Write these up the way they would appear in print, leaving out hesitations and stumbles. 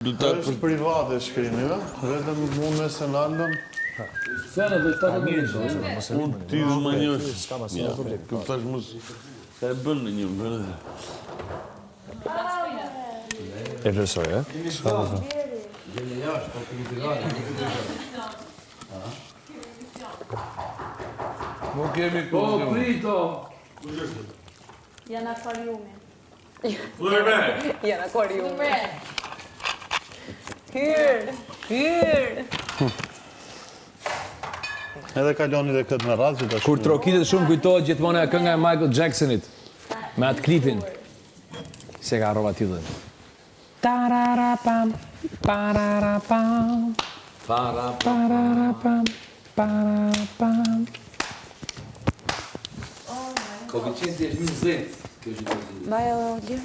Do ta Është private shkrimi, ë? Vetëm unë me Senaldon. Sena do të mirë, mos e Unë ti dhe më njosh. Ja, Këtu thash mos se e bën në një bën. E vlerësoj, e? Nuk kemi Po, prito. Janë akuariumi. Janë akuariumi. Hyrë, hyrë. Edhe kaloni dhe këtë me radhë që ta Kur trokitet shumë kujtohet gjithmonë ajo kënga e Michael Jacksonit me atë klipin. Se ka harrova titullin. Tarara pam, parara pam. Para Parara pam, parara pam. Koeficienti është 20. Kjo që të zi. Maja Oli.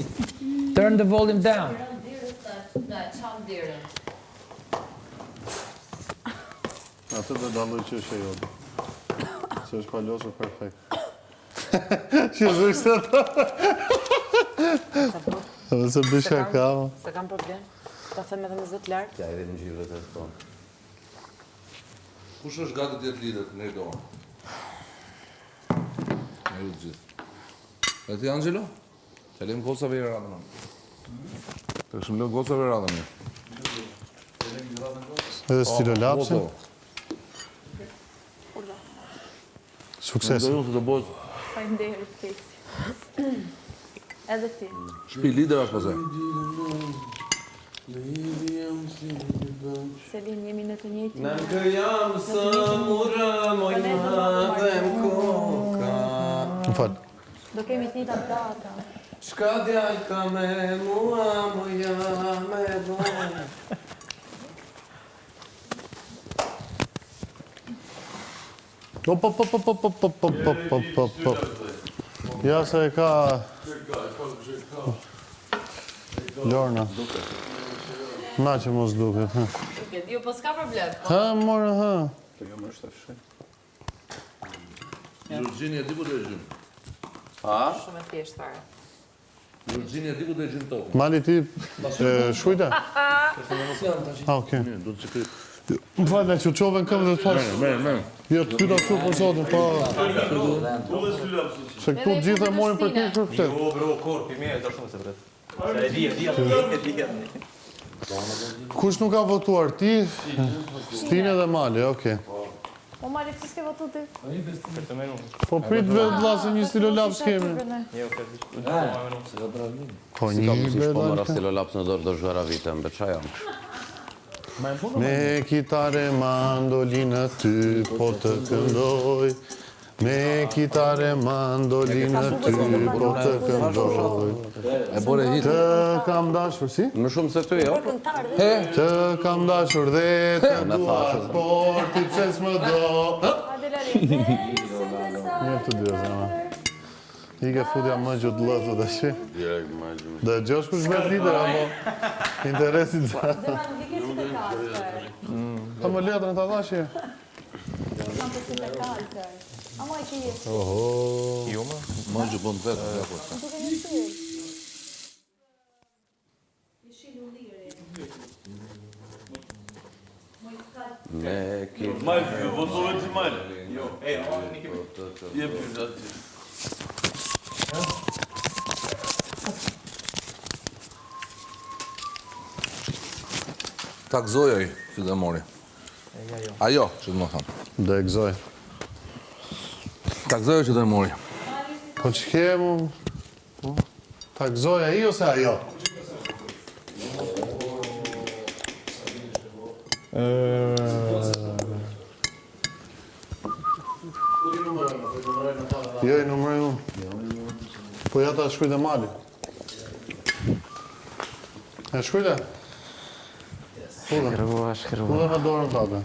Turn the volume down. Na, çam derën. Atë do dalloj që është e jote. Se është palosur perfekt. Që zërë se ta. Edhe se bëj shaka. mo. Se kam problem. Ta them edhe me zë të lartë. Ja, edhe në gjithë të thonë. Kush është gati të jetë lider në dorë? Ne ju të gjithë. E ti Angelo? Të lëm gocave i radhën. Të këshëm lënë gocave i radhën. Edhe stilolapsin. Voto. Sukses. Mendoj unë se do bëhet Faleminderit Kesi. Edhe ti. shtëpi lider është pastaj. Selin, jemi në të njëjtin. Në kë jam sëmurë, moj më dhe më koka Më fal. Do kemi të njëjtat data. Shka djalë ka me mua, moja me bo Op, op, op, op, op, op, op, op, op, op, op, op. Ja, se e ka... Lorna. Na që mos duket. Ha, Duket, jo, po s'ka problem. Po. ha more, ha. Gjorgjini e di ku do e gjym. Ha? Shumë e thjeshtë fare. Gjorgjini e di ku do e gjym tokën. Mali ti e, shkujte? Ah, okej. Mirë, do të çekoj. Më fal, na që qove në këmbë dhe të thash. Merë, merë. Jo, të kyta kështu për zotin, po... Se këtu të gjithë e morin për keq për këtë. Jo, bro, korpi mirë, do shumë se vret. Se e di, e di, e di, e di. Kush nuk ka votuar ti? Stine dhe Mali, okej. O Mali, pse s'ke votu ti? Po prit vetë vlla se një stilolaps kemi. Jo, këtë di. U do të më Po Si një ka mundësi bre shpo më dalë. rastilolaps në dorë do zhvera vite, mbe qa jam. Me kitare mandolinë ty po të këndoj Me kitare mandolinë ty po të këndoj E bore hit. Të kam dashur, si? Më shumë se ty, jo? Të kam dashur dhe të Unë e dua thashë. Por ti pse s'më do Hajde Lali. Mirë të dyja, zemra. I ke futja më gjë të lëtë të shi. Direkt më gjë. Do e gjosh kush bëhet lider apo interesit Zemra, nuk i ke si të kaltër. Ta më letrën ta dhashje. Kam të si të kaltër. Ama e ke jetë. Oho. Jo, më. Më gjë bën vetë, ja po. Më duke një shirë. Me kitare... Mal, votove ti mal. Jo, e, o, një kemi. Jep ju aty. Ta gëzoj ai që do mori. Ajo, që do më thënë. Do e gëzoj. Ta gëzoj që do e mori. Po që ke mu? Po? Ta gëzoj ai ose ajo? Jo, i numëroj unë. Po ja ta shkruaj dhe mali. E shkruaj Shkruaj, shkruaj. Pudha në dorën tate.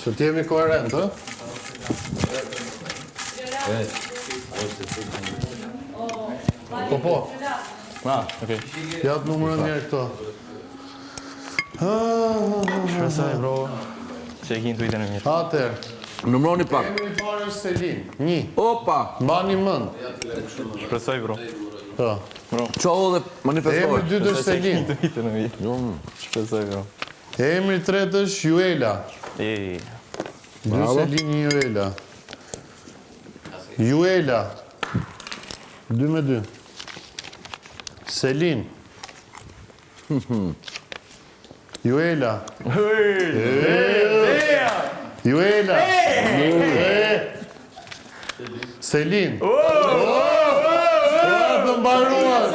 Që t'jemi koherent, ë? Po, po. Ah, okej. Ja të numëroj njerë këto. Shpresoj, bro, që e ki intuitën e mirë. Atëherë, Numëroni pak. emri i parë është Selin. Një. Opa! Mbani mend. Shpresoj, bro. Po. Çohu dhe manifestoje. Emri i dytë është Selin. Jo, Shpresoj jo. Emri i tretë është Juela. Ej. Dy Selin, një Juela. Juela. 2 me 2. Selin. Juela. Juela. Selin. Të mbaruar.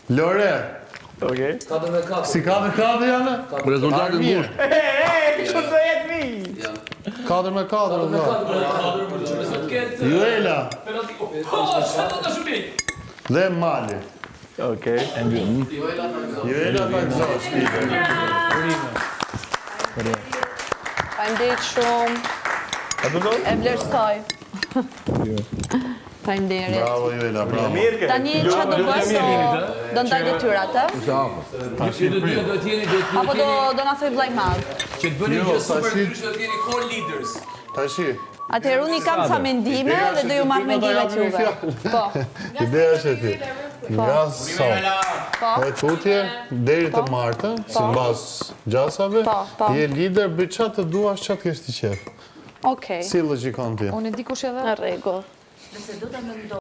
Lore. Okej. 4 me 4. Si 4-4 janë? Rezultati Armir. ngushtë. Ku do jetë mi? 4 me 4, vëlla. Juela Po, çfarë do të shërbej? dhe Mali. Okej. Juela ta gëzosh. Faleminderit shumë. A do do? E vlerësoj. Faleminderit. Bravo Juela, bravo. Mirë ke. Tani çfarë do bësh? Do do ndaj detyrat, ë? Ju të dy do të jeni do të Apo do do na thoj vllai madh. që të bëni Jo, gjë super tashi- ndryshe do të jeni co-leaders. Tashi, Atëherë unë i kam ca mendime Ideja dhe është do ju që marr ti do ta mendimet japim juve. Po. Ideja është e ti. Nga sot. Po. Dhe tutje, deri të martën, si mbas gjasave, Po, po. je lider, bëj çfarë të duash, çfarë të kesh ti qejf. Okej. Si logjikon ti? Unë e di kush edhe. Në rregull. Nëse do ta mendoj.